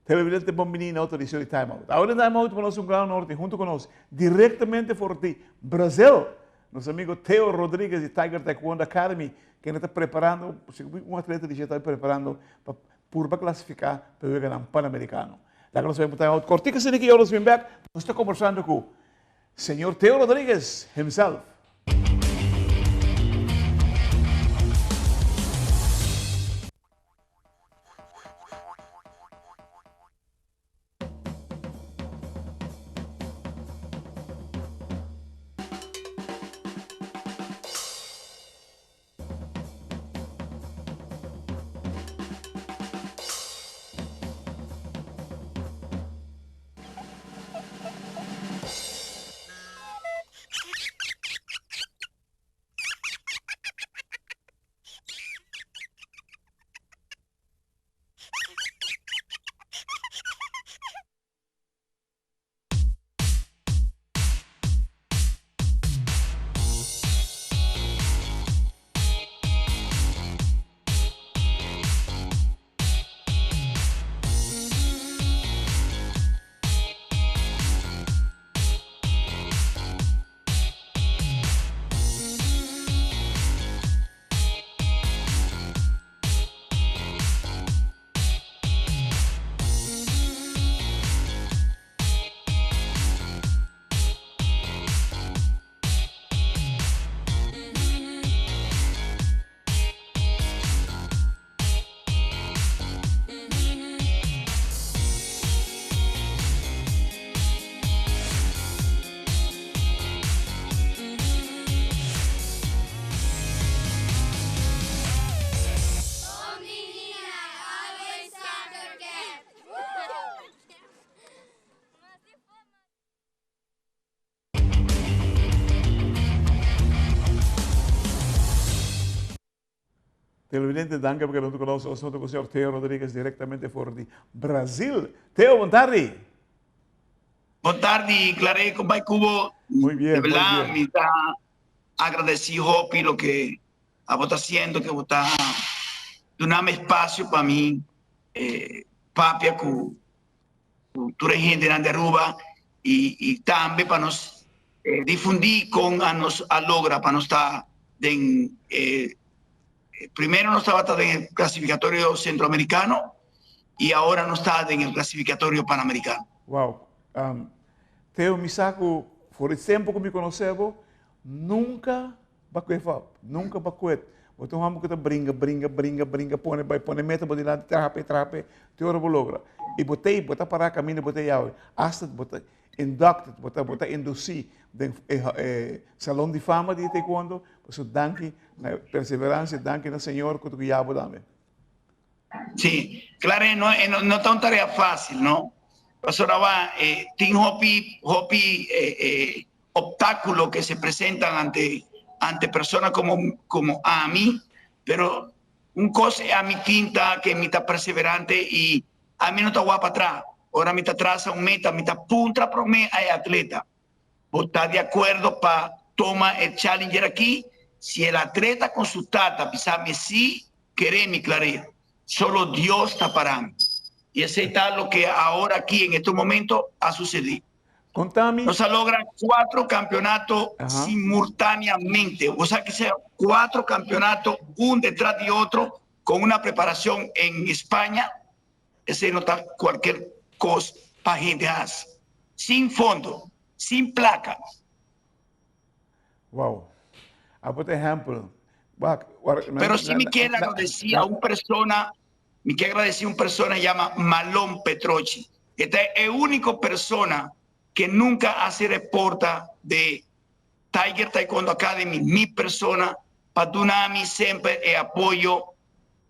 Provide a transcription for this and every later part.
Televidente bon bini na otro edicion di Time Out. Awe den Time Out pa nos un gran honor tin hunto cu nos directamente for di Brazil nos amigo Theo Rodriguez di Tiger Taekwondo Academy kende ta preparando, segun un atleta di dje ta preparando pa purba clasifica pa e Weganan Panamericano. Laga nos bai un Time Out cortico asina ki nos bin bek nos ta conversando cu Señor Theo Rodriguez himself. Televidente, danki pa keda huntu ku nos. Nos huntu ku señor Theo Rodriguez directamente for di Brazil. Theo, bon tardi. Bon tardi, Claré, con bai cubo? Muy bien, De muy verdad, bien. mi ta agradeci hopi loke abo ta haciendo, que bo ta dunami espacio pa mi eh, papia cu tur e hendenan di Aruba y y tambe pa nos difundi con a nos a logra pa nos ta den e primero nos tabata den e clasificatorio centroamericano y ahora nos ta den el clasificatorio panamericano. Wow. Um, Theo, mi sa cu for e tempo cu mi conoce bo, nunca Ba kue fòp, nunka ba kuet. Bo ta un hòmber ku ta bringa, bringa, bringa, bringa, pone bai, pone meta bo dilanti, traha p'e, traha p'e, te ora bo logra. I bo ta ei, bo ta pará kaminda bo ta ei awe. Asta bo ta inducted, bo ta bo ta indusí den e e salon di fama di taekwondo. Pasobra danki na e perseveransia, danki na Señor ku ta guia bo tambe. Sí, claro, e no, e no, no ta un tarea fácil, no? Pasobra wak, e tin hopi, hopi e e obstáculo que se presentan ante, ante persona como, como ami, pero un cos e ami tin ta que mi ta perseverante y ami no ta wak pa atrás. Ora mi ta traza un meta, mi ta puntra prome a e atleta, bo ta di acuerdo pa toma e challenger aki? Si el atleta con su tata bisa mi si, kere mi clare, solo Dios ta para mi. Y esey ta loke ahora aki en estos momento a sucedi. Contami. Nos a logra cuatro campeonato simultaneamente. O sea que sea cuatro campeonato, un detrás de otro, con una preparación en España. Ese no ta cualquier cos pa hende haci. Sin fondo, sin placa. Wow. A por ejemplo, Pero si mi kier agradeci a un persona, mi kier agradeci a un persona llama Malón Petrochi. E ta e unico persona que nunca a haci reporta de Tiger Taekwondo Academy, mi persona, pa duna mi semper e apoyo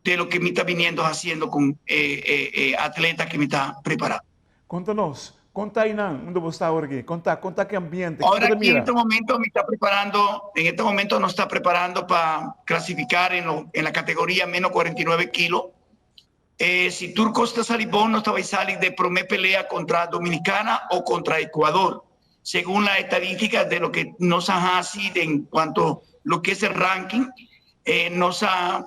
de loke mi ta biniendo haciendo con e e atleta que mi ta prepara. Conta nos, con ta einan unda bo sta awor aki? Con ta, con ta ki ambiente? Kico Ahora bo ta aki en mira? este momento mi ta preparando, en este momento nos ta preparando pa clasificar en lo, en la categoría menos 49 kilo. Eh, si tur cos ta sali bon, nos ta bay sali de prome pelea contra Dominicana o contra Ecuador, según la estadística de lo que nos a haci en cuanto lo que es el ranking, eh, nos a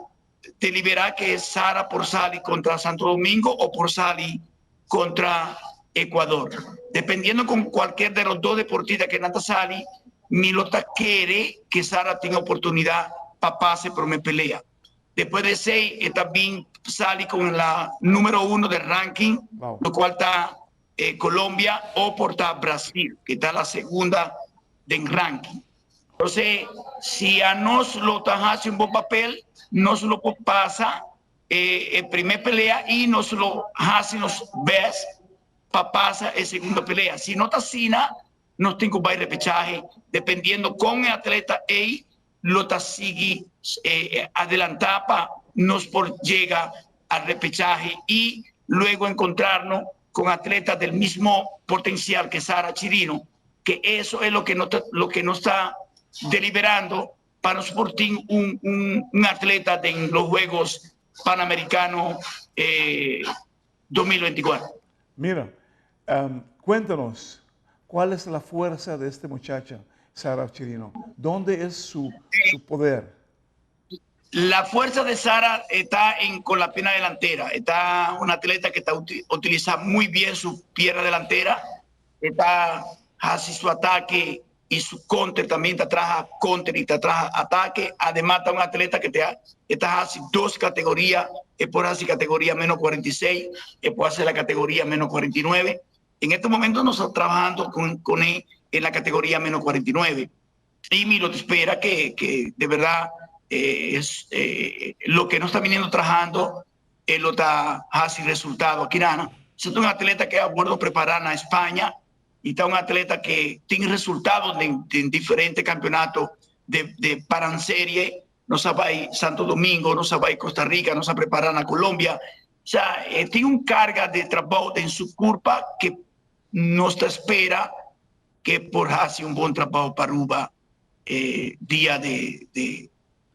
delibera que Sara por sali contra Santo Domingo o por sali. contra Ecuador. Dependiendo con cualquier de los dos deportistas que nan ta sali, mi lo ta kere que Sara tin oportunidad pa pasa e prome pelea. Despues de esey e ta bin sali con la numero uno del ranking, lo cual ta Colombia o por ta Brasil, que ta la segunda den ranking. Entonces, si anos lo ta haci un bon papel, nos lo por pasa e primer pelea y nos lo haci nos best pa pasa e segundo pelea. Si no ta asina, nos tin cu bay repechahe, dependiendo con e atleta ey lo ta sigui adelanta pa nos por yega al repechahe y luego encontrarnos con atletas del mismo potencial que Sara Chirino, que eso es lo que no ta, lo que nos ta deliberando pa nos por tin un, un, un atleta den los Juegos Panamericanos eh, 2024. Mira, um, cuéntanos, ¿cuál es la fuerza de esta muchacha, Sara Chirino? ¿Dónde es su, su poder? La fuerza de Sara está en, con la pierna delantera. Está una atleta que está utiliza muy bien su pierna delantera. Está hace su ataque y su counter también te traja counter y te traja ataque. Además está un atleta que te está hace dos categorías. Es por hacer categoría menos 46, es por hacer la categoría menos 49. En este momento nos está trabajando con, con él en la categoría menos 49. Y Milo te espera que, que de verdad eh, es eh, lo que no está viniendo trabajando, él lo está haciendo resultado aquí. Nana. Es un atleta que ha vuelto a preparar a España y está un atleta que tiene resultados en, en diferentes campeonatos de, de Paranserie, no sabe Santo Domingo, no sabe Costa Rica, no sabe preparar a Colombia. O sea, eh, tiene un carga de trabajo en su curva que nos espera que por hacer un buen trabajo para Aruba eh, día de, de,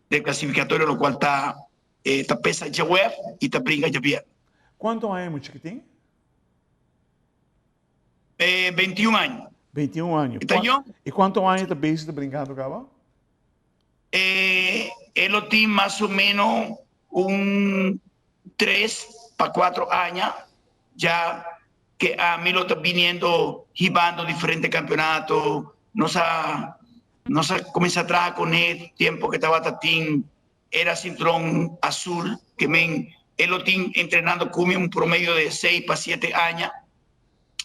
de clasificatorio, lo cual está, eh, está pesa ya web y está brinca ya bien. Cuanto aña e chikitin? Eh, 21 aña. 21 aña. Y cuanto aña ta bezig ta brincando caba? Eh, e tin mas o menos un 3 pa 4 aña ya cu ami lo ta biniendo, hibando diferente campeonato, nos a, nos a cuminsa traha cu ne tempo cu tabata tin, era cinturón azul, kiermen, e tin entrenando cu un promedio di 6 pa 7 aña.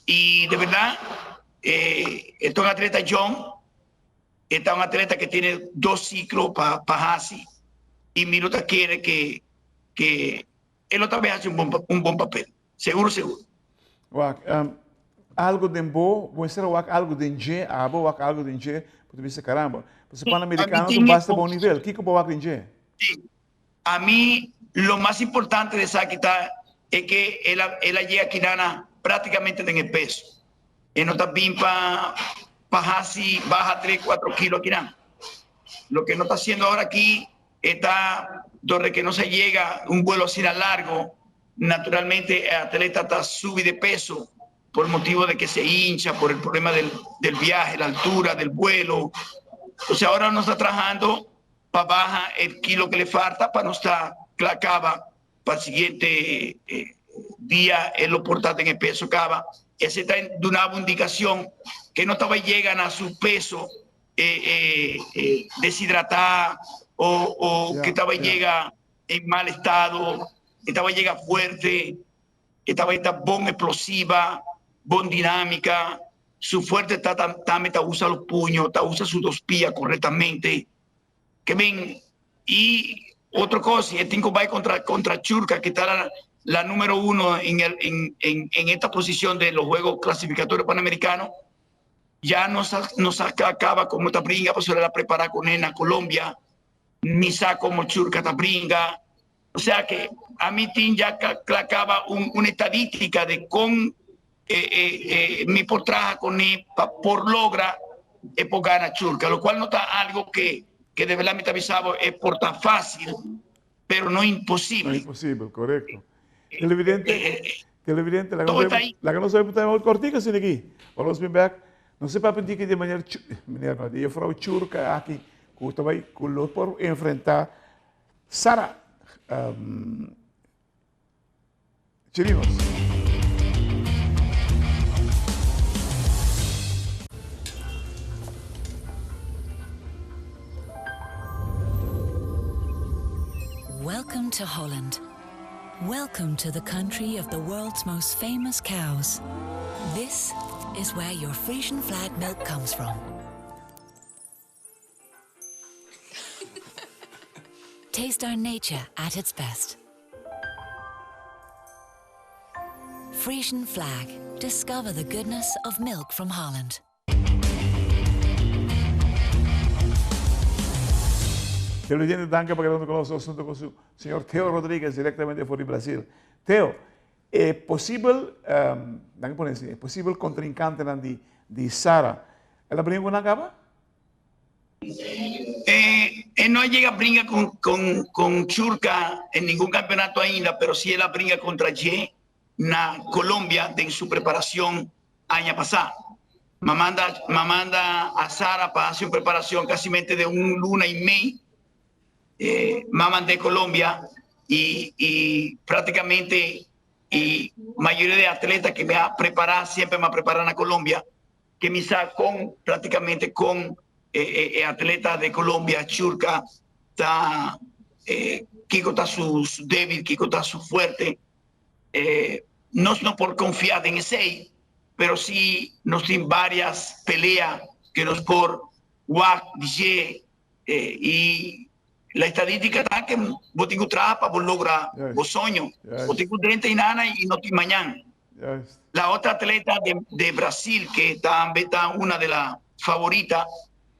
Y di berdad, eh, ta un atleta young, ta un atleta cu tin dos ciclo pa pa haci, y mi ta kier cu cu e tambe haci un bon, un bon papel. Sigur, sigur. Wak, um, algo den bo, bo ser wak algo den dje, abo wak algo den dje, bo bisa caramba. Paso Panamericano ta basta bon nivel. Kico bo wak den dje? Si. Ami, lo mas importante di esaki ta e cu el a, el a yega aki na practicamente den peso. E no ta bin pa pa casi baha 3, 4 kilos aki no. Lo que no ta haciendo awor aki ta donde cu no se yega un vuelo asina largo, naturalmente el atleta ta subi di peso por motivo de que se hincha, por el problema del, del viaje, la altura del vuelo. O sea, ahora no está trabajando para bajar el kilo que le falta para no estar caba para el siguiente eh, día él lo porta en el peso caba. Ese está dando una indicación que no estaba llegan a su peso eh, eh, eh, deshidratada o, o que estaba llega en mal estado, estaba llega fuerte, estaba esta bon explosiva, bon dinámica, su fuerte está también usa los puños, está usa sus dos pies correctamente. Kiermen, y otra cosa, el tinco va contra, contra Churca, que está la, la número uno en, el, en, en, en, esta posición de los Juegos Clasificatorios Panamericanos. Ya nos, nos acaba como esta bringa, pues se la prepara con él a Colombia, ni sa como Churca ta bringa. O sea que ami tin ya acaba un, una estadística de con eh, eh, eh, mi por traha con él pa, por logra e por gana Churca, lo cual no ta algo que, que de berdad mi ta avisando e por tan fácil, pero no imposible. No imposibel, corecto. Televidente, televidente, laga nos laga nos even cortico asina aki. Ora nos bin back, no se papia di di meneer, meneer no, di juffrouw Churca aki, cu ta bay, cu lo por enfrenta Sara um, Chirinos. Welcome to Holland. Welcome to the country of the world's most famous cows. This is where your Frisian flag milk comes from. Taste our nature at its best. Frisian flag. Discover the goodness of milk from Holland. Televidente, danki pa keda hunto ku nos hunto ku su señor Theo Rodriguez directamente for di Brasil. Theo, e posibel, danki pone así, e posibel kontrinkantenan di di Sara, el a bringa ku nan kaba? E no a yega bringa con con con Churka en ningun campeonato ainda, pero si el a bringa contra dje na Colombia den su preparacion aña pasá. M'a manda m'a manda a Sara pa hasi un preparacion casimente de un luna y mei. M'a mand'é Colombia y y practicamente y mayoria de atleta que mi a prepara siempre m'a prepara na Colombia. Ke mi sa kon práktikamente kon e atleta de Colombia Churka ta kiko ta su débil, kiko ta su fuerte. Nos no por konfia den esei, pero si nos tin varias pelea ke nos por wak di dje i la estadística ta ke bo tin ku traha pa bo logra bo soño. Bo tin ku drenta i nana i no tin mañan. La otra atleta de, de Brasil, que también está una de las favoritas,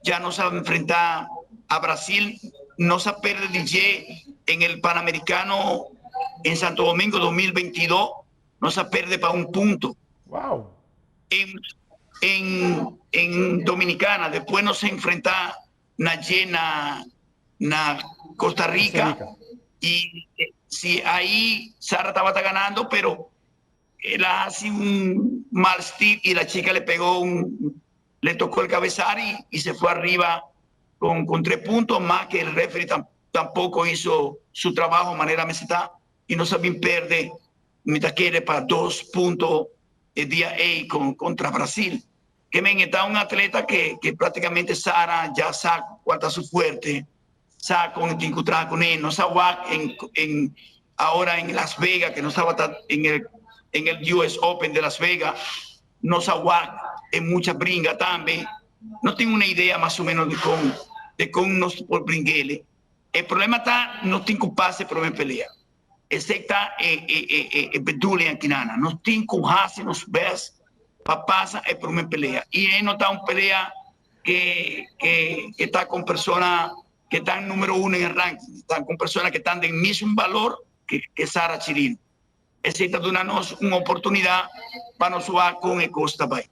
ya nos ha enfrentado a Brasil, nos ha perdido DJ en el Panamericano en Santo Domingo 2022, nos ha perdido para un punto. Wow. En, en, en Dominicana, después nos enfrenta na na, na Costa Rica. Costa Rica. Y sí, ahí Sara estaba ganando, pero él hace un mal stick y la chica le pegó un, le tocó el cabezar y, y se fue arriba con, con tres puntos más que el referee tampoco hizo su trabajo de manera meseta y no sabía perder mientras quiere para dos puntos el día A con, contra Brasil. Que me está un atleta que, que prácticamente Sara ya sabe cuál está su fuerte, sabe con encontrar con él, no sabe en, en, ahora en Las Vegas, que no estaba en el, en el US Open de Las Vegas, no sabe en mucha bringa también. No tengo una idea más o menos de cómo, de cómo nos por bringuele. El problema está, no tengo pase, pero me pelea. Excepto eh, eh, eh, eh, Bedulia Quinana. No tengo hase, nos ves, pa pasa el problema pelea. Y él no está un pelea que, que, que está con personas que están número uno en el ranking, están con personas que están del mismo valor que, que Sara Chirino. Excepto darnos una oportunidad para nos jugar con el Costa Bay.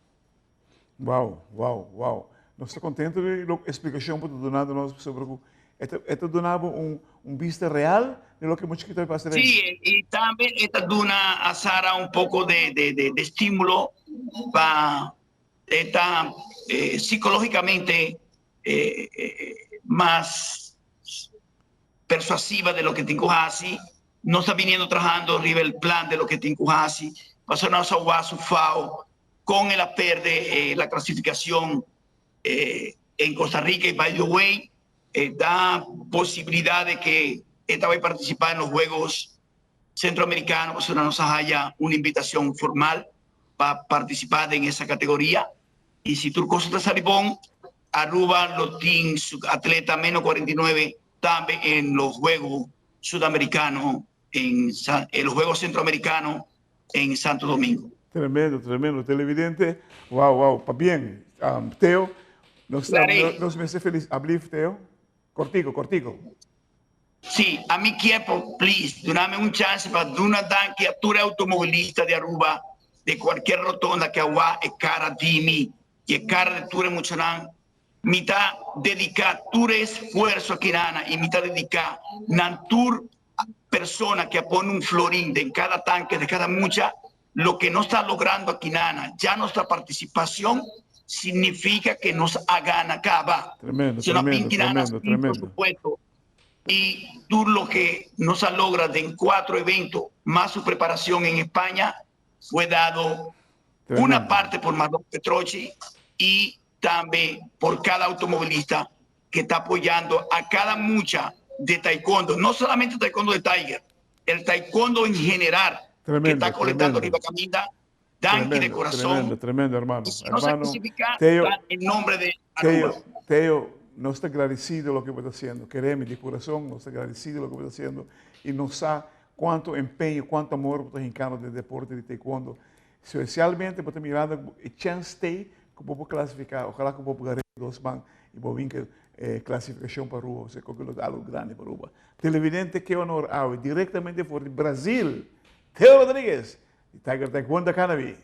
Wow. Nos ta kontentu di e splikashon ku bo ta duna nos sobre ku e ta duna un un bista real di loke mucha ta pasa. Sí, y tambe e ta duna a Sara un poko di, di, di, di estímulo pa ta psikológikamente mas persuasiva di loke tin ku hasi. Nos ta biniendo trahando riba e plan di loke tin ku hasi. Pasó nos a su FAO kon el a pèrdè la klasifikashon en Costa Rica y by the way, da posibilidat di ku e ta bai partisipá den Juegos Centroamericanos, pasobra nos haya un invitashon formal pa partisipá den e kategoria. I si tur kos ta sali bon, Aruba lo tin su atleta menos 49 tambe den los Juegos Sudamericanos, en, en los Juegos Centroamericanos en Santo Domingo. Tremendo, tremendo. Televidente, wow, pa bien. Theo, nos, nos mester felis. Ablief, Theo. Kortiko, kortiko. Sí, ami ke, please, duna mi un chance pa duna danki a tur outomobilista di Aruba, di kualke rotonda ku a wak e kara di mi i e kara di tur emoshonal. Mi ta dediká tur esfuerso aki nana i mi ta dediká na tur persona ku a pone un florin den kada tanke di kada mucha, loke nos ta logrando aki nana, ya nuestra partisipashon significa ku nos a gana kaba. Tremendo, tremendo, tremendo, tremendo. Por supuesto. I tur loke nos a logra den kuater evento, mas su preparashon en España, fue dado una parte por Marlon Petrochi i tambe por kada outomobilista ku ta apoyando a kada mucha. de taekwondo, no solamente taekwondo de Tiger, el taekwondo en general, que está colectando riba caminda. Danki de corazon. Tremendo, tremendo, hermano. Y si no Hermano, sacrifica, Teo, en nombre de Aruba. Teo, Teo, nos ta agradecido loke bo ta haciendo. Kere mi di corazon, nos ta agradecido loke bo ta haciendo. Y nos sa cuanto empeño, cuanto amor bo ta hincando den deporte di taekwondo. Especialmente bo ta mirando e chance t'ey cu bo por clasifica. Ojalá cu bo por gana dos man y bo bin cu e clasificacion pa Aruba. Osea, cu lo ta algo grandi pa Aruba. Televidente, ke honor awe, directamente for di Brasil, Teo Rodriguez, di Tiger Taekwondo Academy.